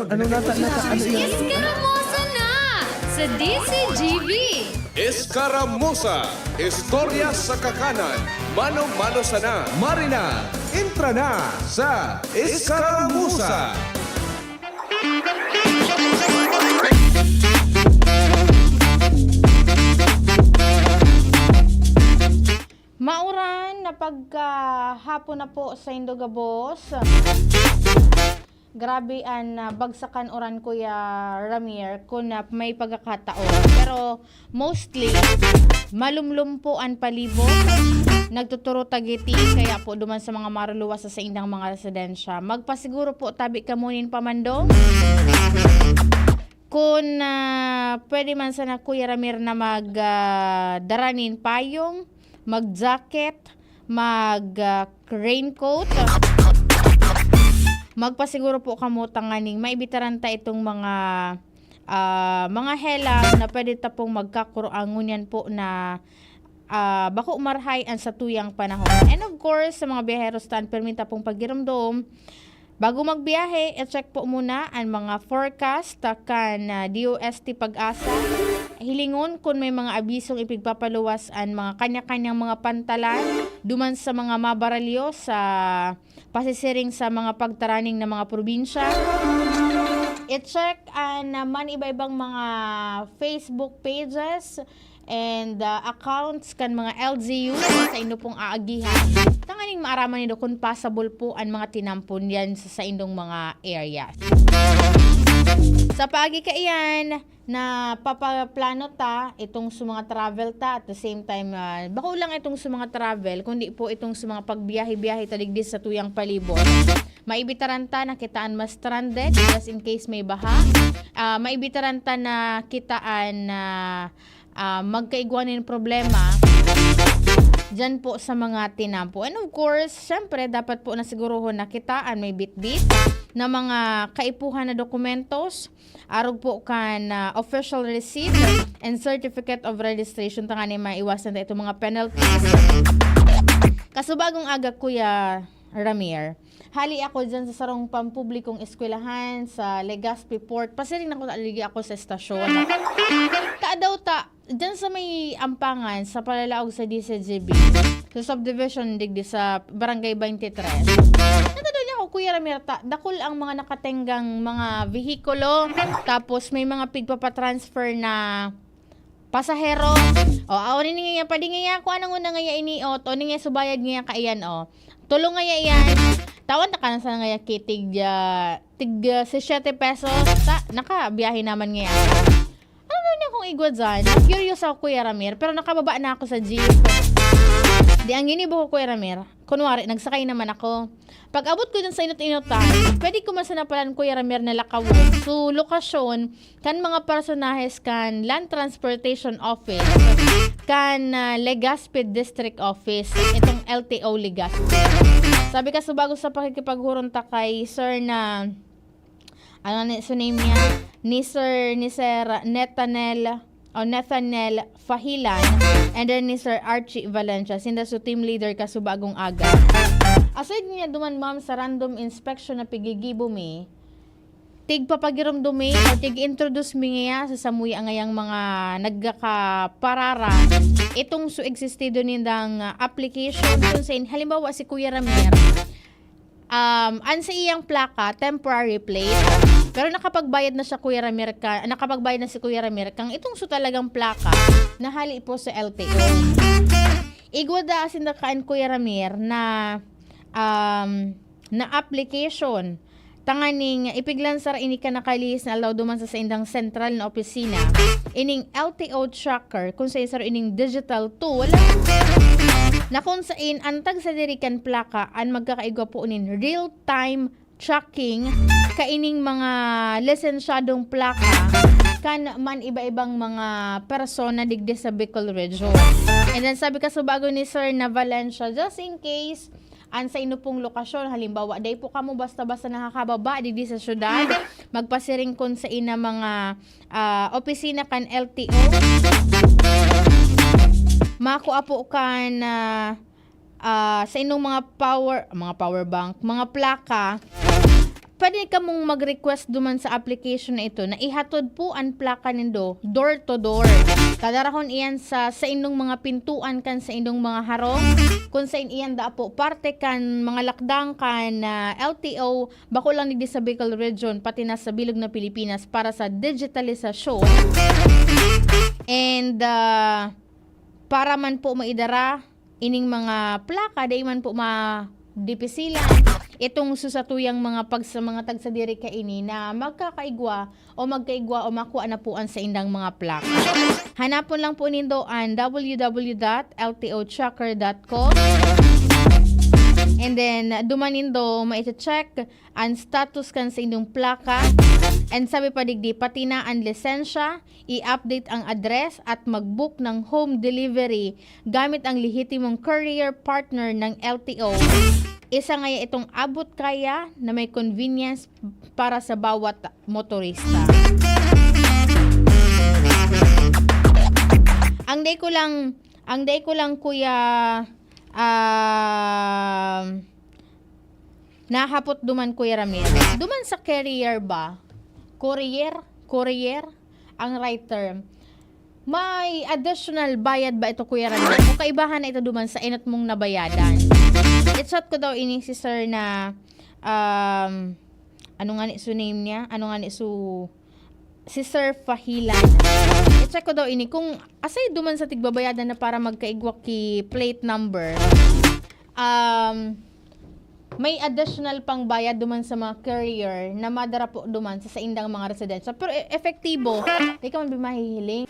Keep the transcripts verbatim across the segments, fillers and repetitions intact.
Ano nata, nata, ano yun? Eskaramuza na sa D Z G B. Eskaramuza, istorya sa kakanan, mano-mano sana. Marina, entra na sa Eskaramuza. Mauran na pagkahapon na po saindo gabos. Grabe an, ah, bagsakan uran, Kuya Ramir, kun, ah, may pagkakataon. Pero mostly, malumlom po an palibot. Nagtuturo tagiti, kaya po duman sa mga maruluwas sa saindang mga residensya. Magpasiguro po tabi kamo nin pamandong. Kun, ah, pwede man sana, Kuya Ramir, na mag, ah, dara nin payong, mag-jacket, mag, ah, raincoat. Magpasiguro po kamo tanganing maibitaran ta itong mga, ah, mga helang na pwede ta pong magkakuro-an ngunyan po na, ah, bako marahay an satuyang panahon. And of course, sa mga biyaheros ta, an permi ta pong pagiromdom, bago magbiyahe, i-check po muna an mga forecast kan, ah, D O S T PAGASA. Hilingon kun may mga abisong ipigpapaluwas an mga kanya-kanyang mga pantalan duman sa mga mabaralyo sa pasisiring sa mga pagtaraning na mga probinsya. I-check an, ah, man iba-ibang mga Facebook pages and, ah, accounts kan mga L G U na saindo pong aagihan, tanganing maaraman nindo kun possible po an mga tinampo diyan sa saindong mga areas. Sa paagi kaiyan, napapaplano ta itong sa mga travel ta, at the same time, ah, bako lang itong sa mga travel, kundi po itong sa mga pagbiyahe-biyahe ta digdi sa tuyang palibot. Maibitaran ta na kita an ma-stranded, just in case may baha. Ah, maibitaran ta na kita an, ah, ah, magkaigwa nin problema diyan po sa mga tinampo. And of course, syempre, dapat po na siguruhon na kita an may bitbit na mga kaipuhan na dokumentos, arog po kan, ah, official receipt and certificate of registration, tanganing maiwasan ta itong mga penalties. Kasubagong aga, Kuya Ramir, hali ako dyan sa sarong pampublikong eskwelahan sa Legazpi Port. Pasiring na ko, naligi ako sa estasyon. Kadaw ta, dyan sa may Ampangan, sa palalaog sa D Z G B, sa subdivision digdi sa Barangay twenty-three. Natado niya ako, Kuya Ramir, ta, dakul ang mga nakatenggang mga vehikulo. Tapos may mga pigpapatransfer na pasahero. O, aw, nini nga, padi nga ako, anong una nga ini, o, to, ni nga subayad nga kaiyan, o. Tulo nga yan. Tawan ta ka na sa nga ki-, tig, ah, tig, ah, siyete pesos. Ta, nakabiyahe naman nga yan. Ano na niya kung igwa dyan? Curious ako, Kuya Ramir, pero nakababa na ako sa jeep. Di ang ginibo ko, Kuya Ramir, kunwari, nagsakay naman ako. Pag abot ko dyan sa inot-inotan, pwede ko man sana palan, Kuya Ramir, na lakawon. So, lokasyon, kan mga personahes kan Land Transportation Office, kan, ah, Legazpi District Office, itong L T O Legazpi. Sabi ka, so bago sa pakikipaghuron ta kay Sir na, ano ni, so name niya? Ni Sir, ni Sir Netanel, o Nathaniel Fahilan, and then ni Sir Archie Valencia, sinda so team leader ka so bagong aga. Aside niya duman, ma'am, sa random inspection na pigigibo mi, tigpapagiromdom mi o tig-introduce mi ngaya sa samuya ngayang mga nagkakaparara itong so existido nindang, ah, application. Kung sa in-, halimbawa, si Kuya Ramir, um, an sa iyang plaka, temporary plate, pero nakapagbayad na siya, Kuya Ramir, ka, nakapagbayad na si Kuya Ramir kang itong so talagang plaka na hali po sa L T O. Igwa da asin da kaan, Kuya Ramir, na, um, na application tanganing ipiglansar ini kan nakalihis na aldaw duman sa saindang sentral na opisina, ining L T O tracker, kung sain saro ining digital tool na kung sain an tagsadiri kan plaka an magkakaigwa po nin real-time tracking kaining mga lisensyadong plaka kan man iba-ibang mga persona digdi sa Bicol Region. And then sabi ka, so bago ni Sir na Valencia, just in case an sa ino pong lokasyon, halimbawa, dai po kamo basta-basta nakakababa digdi sa syudad, magpasiring kun sa ina mga, ah, opisina kan L T O. Makua po kan, ah, ah, sa inyong mga power, mga power bank, mga plaka, Pwede kamong mag-request duman sa application na ito na ihatod po an plaka nindo door to door. Tadarahon iyan sa saindong mga pintuan kan saindong mga harong, kun sain iyan daa po parte kan mga lakdang kan, ah, L T O, bako lang digdi sa Bicol Region, pati na sa bilog na Pilipinas para sa digitalisasyon. And, ah, para man po maidara ining mga plaka, dai man po madipisilan itong susatuyang mga pag-, sa mga tagsadiri kaini na magkakaigwa o magkaigwa o makua na po an saindang mga plaka. Hanapon lang po nindo an w w w dot l t o tracker dot com. And then, duman nindo mai-check an status kan saindong plaka. And sabi pa digdi, pati na an lisensya, i-update ang address at mag-book ng home delivery gamit ang lehitimong courier partner ng L T O. Isa ngaya itong abot kaya na may convenience para sa bawat motorista. Ang day ko lang, ang day ko lang, Kuya, um, nahapot duman, Kuya Ramil. Duman sa carrier ba? Courier? Courier? Ang right term. May additional bayad ba ito, Kuya Ramil? O kaibahan na ito duman sa inot mong nabayadan? I-chat ko daw ini si sir na, um, ano nga ni su name niya? Ano nga ni su, si Sir Fahilan. I-check ko daw ini kung aside duman sa tigbabayadan na para magkaigwa ki plate number. Um, may additional pang bayad duman sa mga carrier na madara po duman sa saindang mga residensya. Pero e-, epektibo, di ka man mahihiling.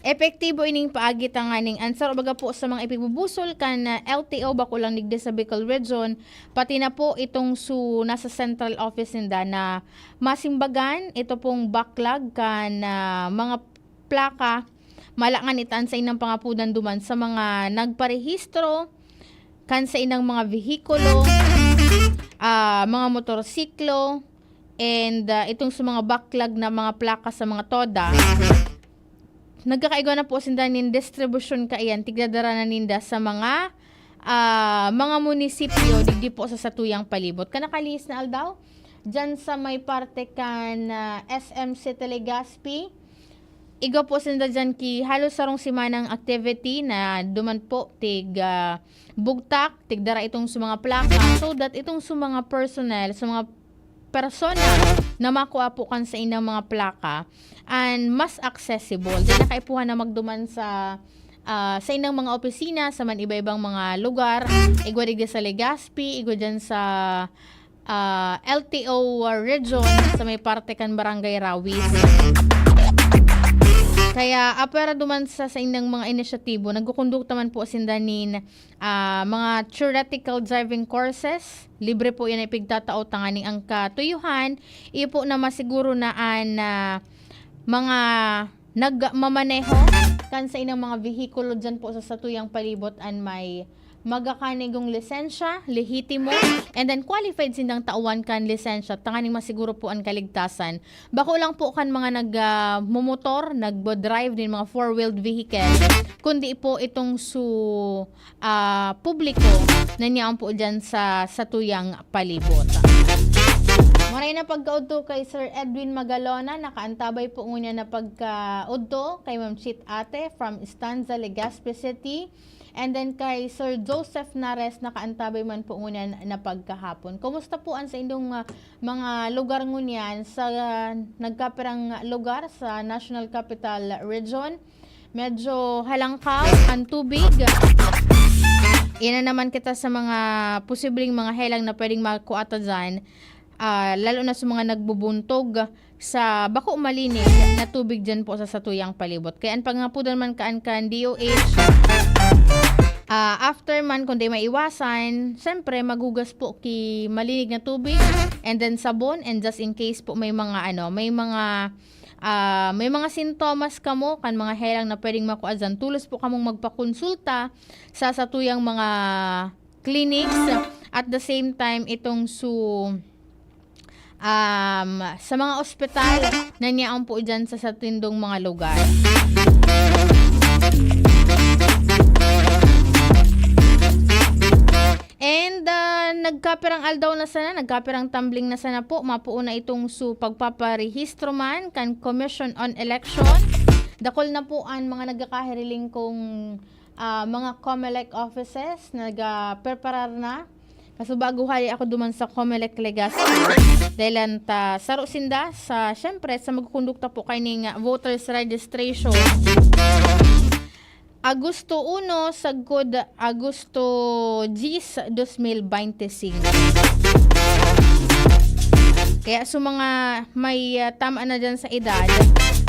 Epektibo ining paagi tanganing answer o baga po sa mga ipigbubusol kan, ah, L T O, bako lang digdi sa Bicol Region, pati na po itong su nasa central office ninda na masimbagan ito pong backlog kan, ah, mga plaka, malangan itan sa inang pangapudan duman sa mga nagparehistro kan sa inang mga vehikulo, ah, mga motorsiklo, and, ah, itong sa mga backlog na mga plaka sa mga toda. Nagkakaigwa na po sinda nin distribusyon kaiyan, tigdadara na ninda sa mga, ah, mga munisipyo digdi po sa satuyang palibot. Kan nakalihis na aldaw, diyan sa may parte kan, ah, S M City Legazpi, igwa po sinda diyan ki halos sarong semanang activity na duman po tig, ah, bugtak, tigdara itong sa mga plaka, so that itong sa mga personnel, sa mga persona na makua po kan saindang mga plaka, and mas accessible. Di na kaipuhan na magduman sa, ah, saindang mga opisina, sa man iba-ibang mga lugar, igwa digdi sa Legazpi, igwa diyan sa, ah, L T O region, sa may parte kan Barangay Rawis. Kaya, apwera duman sa saindang mga inisyatibo, nagkukondukta man po sinda nin, ah, mga theoretical driving courses. Libre po yan ipigtatao tanganing ang katuyuhan, iyo po na masiguro na an, ah, mga nagmamaneho kan saindang mga vehikulo diyan po sa satuyang palibot an may magakanigong lisensya, lehitimo, and then qualified sindang tawan kan lisensya tanganing masiguro po an kaligtasan. Bako lang po kan mga nag, ah, momotor, nagbo-drive nin mga four-wheeled vehicle, kundi po itong su, ah, publiko na niyaon po diyan sa satuyang palibot. Maray na pagkaudto kay Sir Edwin Magalona, nakaantabay po ngunyan na pagkaudto kay Ma'am Chit Ate from Stanza, Legazpi City. And then kay Sir Joseph Nares, nakaantabay man po ngunyan na pagkahapon. Kumusta po an saindong, ah, mga lugar ngunyan sa, ah, nagkapirang lugar sa National Capital Region? Medyo halangkaw ang tubig. Yan na naman kita sa mga posibleng mga helang na pwedeng makuha ta dyan. Ah, lalo na sa mga nagbubuntog sa bako malinig na tubig dyan po sa satuyang palibot. Kaya an pangapudan man kaan kan D O H, ah, after man, kung di maiwasan, syempre, maghugas po ki malinig na tubig, and then sabon, and just in case po may mga, ano, may mga, ah, may mga sintomas kamo kan mga helang na pwedeng makua dyan, tulos po kamong magpakonsulta sa satuyang mga clinics. At the same time, itong su-, um, sa mga ospital na niyaon po dyan sa satindong mga lugar. And, uh, Nagkapirang aldaw na sana, nagkapirang tumbling na sana po, mapuon na itong su pagpaparehistro man kan Commission on Election. Dakul na po an mga nagkakahiriling kong, ah, mga Comelec offices, nagapreparar na. Kaso bago hali ako duman sa Comelec Legazpi. Dahil ta saro sinda sa, syempre, sa magkukondukta po kaining, ah, voters registration. Agosto uno sagkod Agosto diyes, dos mil bente singko. Kaya sa mga may, ah, tama na dyan sa edad,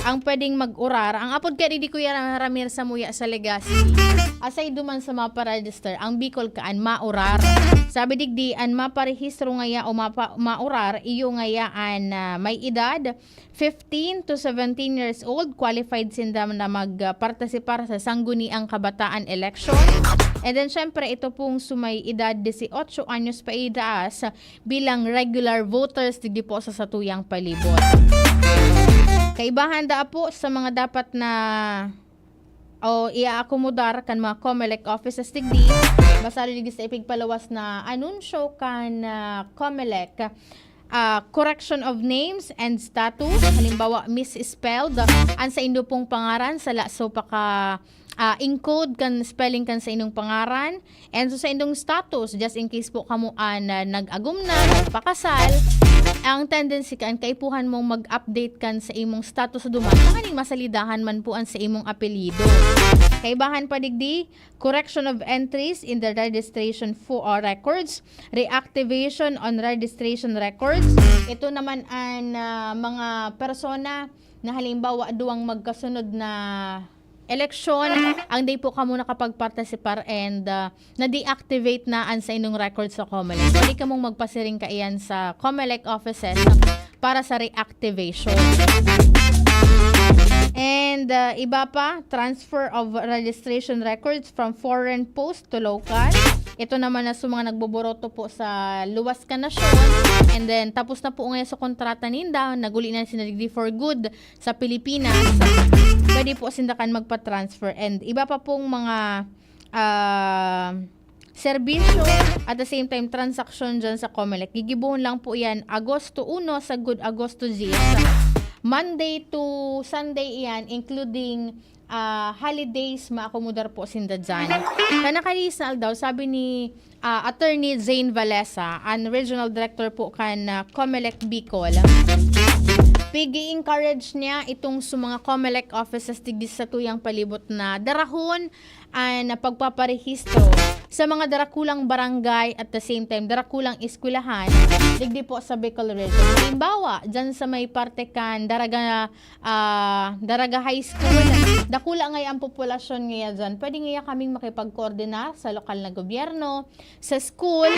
ang pwedeng mag-urar, ang apod kaya di Kuya Ra-, Ramir Samuya sa Legazpi, aside duman sa maparegister, ang Bicol kaan maurar. Sabi digdi, an maparehistro ngaya o mapa-, maurar, iyo ngaya an, ah, may edad fifteen to seventeen years old, qualified sinda na mag, ah, partisipar sa Sangguniang Kabataan Election. And then, syempre, ito pong sumay edad dieciocho anyos pa itaas bilang regular voters digdi po sa satuyang palibot. Kaibahan daa po sa mga dapat na o iaakomodar kan mga Comelec offices digdi, basado digdi sa ipigpalawas na anunsyo kan, ah, Comelec, ah, correction of names and status, halimbawa, misspelled an saindo pong pangaran, sala so paka, ah, encode kan spelling kan saindong pangaran, and so saindong status, just in case po kamo an, ah, nag-agom na, nagpakasal, ang tendency kan kaipuhan mong mag-update kan sa imong status duman, tanganing masalidahan man po an sa imong apelyido. Kaibahan pa digdi, correction of entries in the registration for, uh, records, reactivation on registration records. Ito naman an, ah, mga persona na halimbawa duwang magkasunod na eleksyon, ang di po kamo nakapagpartisipar and, ah, na-deactivate na an saindong record sa Comelec. Pwede kamong magpasiring kaiyan sa Comelec offices para sa reactivation. And, ah, iba pa, transfer of registration records from foreign post to local. Ito naman na sa mga nagboboroto po sa luwas kan nasyon. And then, tapos na po ngayon sa kontrata ninda, naguli na sila digdi for good sa Pilipinas, pwede po sinda kan magpa-transfer. And iba pa pong mga, ah, serbisyo, at the same time, transaksyon dyan sa Comelec. Gigibohon lang po yan, Agosto uno sagkod Agosto diyes. Monday to Sunday iyan, including, ah, holidays, maakomodar po sinda dyan. Kan nakalihis na aldaw, sabi ni, ah, Attorney Zane Valesa, an Regional Director po kan, ah, Comelec Bicol, pig-i-encourage niya itong sa mga Comelec offices digdi sa tuyang palibot na darahon an pagpaparehistro sa mga darakulang barangay, at the same time, darakulang eskwelahan digdi po sa Bicol Region. Halimbawa, dyan sa may parte kan Daraga, ah, Daraga High School, dakula ngaya ang populasyon ngaya dyan. Pwede ngaya kaming makipagkoordinar sa lokal na gobyerno, sa school,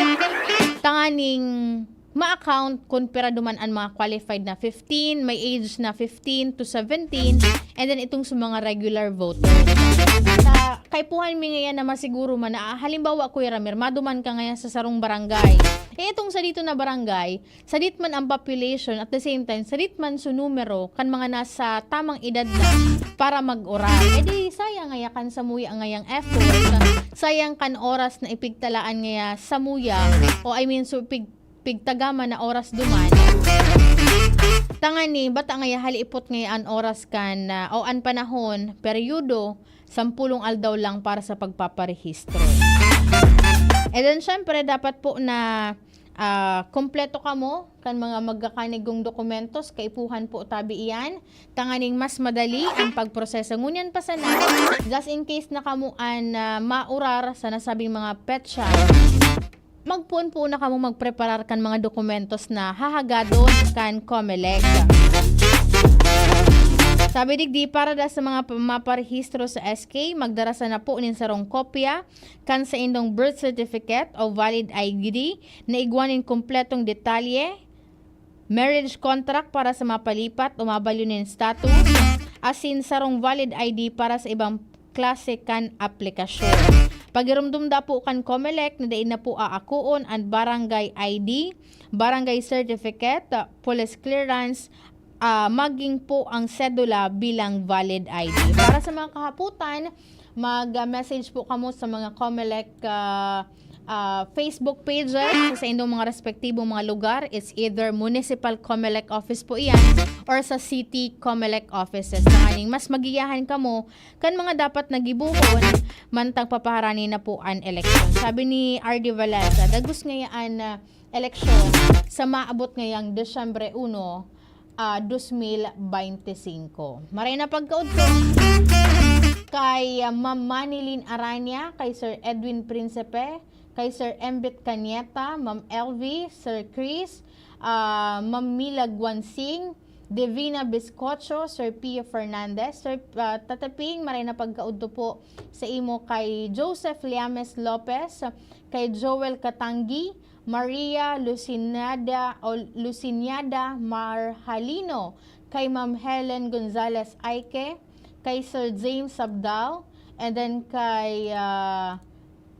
tanganing ma-account kun pira duman an mga qualified na fifteen, may age na fifteen to seventeen, and then itong sa mga regular voters. Sa kaipuhan mi ngayon na masiguro man na, ah, halimbawa, Kuya Ramir, maduman ka ngayon sa sarong barangay. Eh, itong sa dito na barangay, sadit man ang population, at the same time, sadit man su numero kan mga nasa tamang edad na para mag-oral. Eh di, sayang ngaya kan samuya ngayang effort, sayang kan oras na ipigtalaan ngaya samuya, o I mean, so pig pigtagaman na oras duman. Tangani, bata ngaya haliipot ngaya an oras kan, ah, o an panahon, peryodo, sampulong aldaw lang para sa pagpaparehistro. And then, syempre, dapat po na, ah, kompleto kamo kan mga magkakanigong dokumentos, kaipuhan po tabi iyan, tanganing mas madali ang pagproseso. Ngunyan pa sana, just in case na kamo an, ah, maurar sa nasabing mga petsa, magpoon-poon na kamo magpreparar kan mga dokumentos na hahagadon kan Comelec. Sabi digdi, para da sa mga pa-, maparehistro sa S K, magdara sana po nin sarong kopya kan saindong birth certificate o valid I D na igwa nin kompletong detalye, marriage contract para sa mapalipat o mabalyo nin status, asin sarong valid I D para sa ibang klase kan aplikasyon. Pagiromdom da po kan Comelec na dai na po aakoon an barangay I D, barangay certificate, police clearance, ah, maging po ang sedula bilang valid I D. Para sa mga kahaputan, mag-message po kamo sa mga Comelec, ah, ah, Facebook pages sa saindong mga respektibong mga lugar. It's either Municipal Comelec office po iyan or sa City Comelec offices. Tanganing mas magiyahan kamo kan mga dapat na gibohon mantang papaharani na po an eleksyon. Sabi ni R D Valencia, dagos ngaya an, ah, eleksyon sa maabot ngayang Disyembre uno, ah, dos mil beintisinko. Maray na pagkaudto kay, ah, Ma'am Manilyn Aranya, kay Sir Edwin Principe, kay Sir Embit Canieta, Ma'am Elvie, Sir Chris, ah, Ma'am Mila Guansing, Divina Biscocho, Sir Pio Fernandez, Sir, ah, Tataping, maray na pagkaudto po sa imo kay Joseph Liames Lopez, kay Joel Katanggi, Maria Lucinada o Luciñada Marhalino, kay Ma'am Helen Gonzalez Aike, kay Sir James Sabdal, and then kay, ah,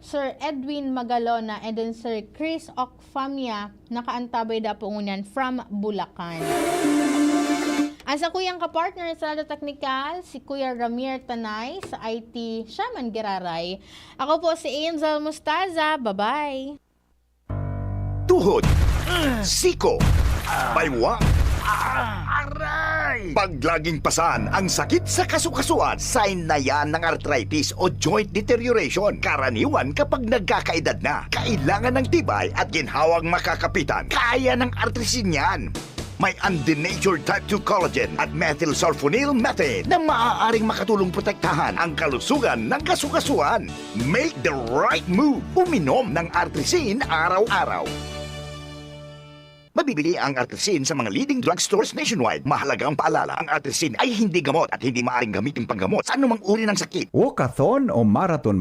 Sir Edwin Magalona, and then Sir Chris Ocfamia, nakaantabay daw po ngunyan from Bulacan. Ang sakuyang kapartner sa Lado Teknikal, si Kuya Ramir Tanay, sa I T, siya man giraray. Ako po si Angel Mustaza. Bye-bye! Tuhod, siko, baywa, aray! Pag laging pasan ang sakit sa kasukasuan, sign na yan ng arthritis o joint deterioration. Karaniwan kapag nagkakaedad na, kailangan ng tibay at ginhawang makakapitan. Kaya ng Artrisin yan. May undenatured type two collagen at methylsulfonyl methane na maaaring makatulong protektahan ang kalusugan ng kasukasuan. Make the right move. Uminom ng Artrisin araw-araw. Mabibili ang Artrisin sa mga leading drugstores nationwide. Mahalagang paalala, ang Artrisin ay hindi gamot at hindi maaaring gamitin panggamot sa anumang uri ng sakit. Walkathon o marathon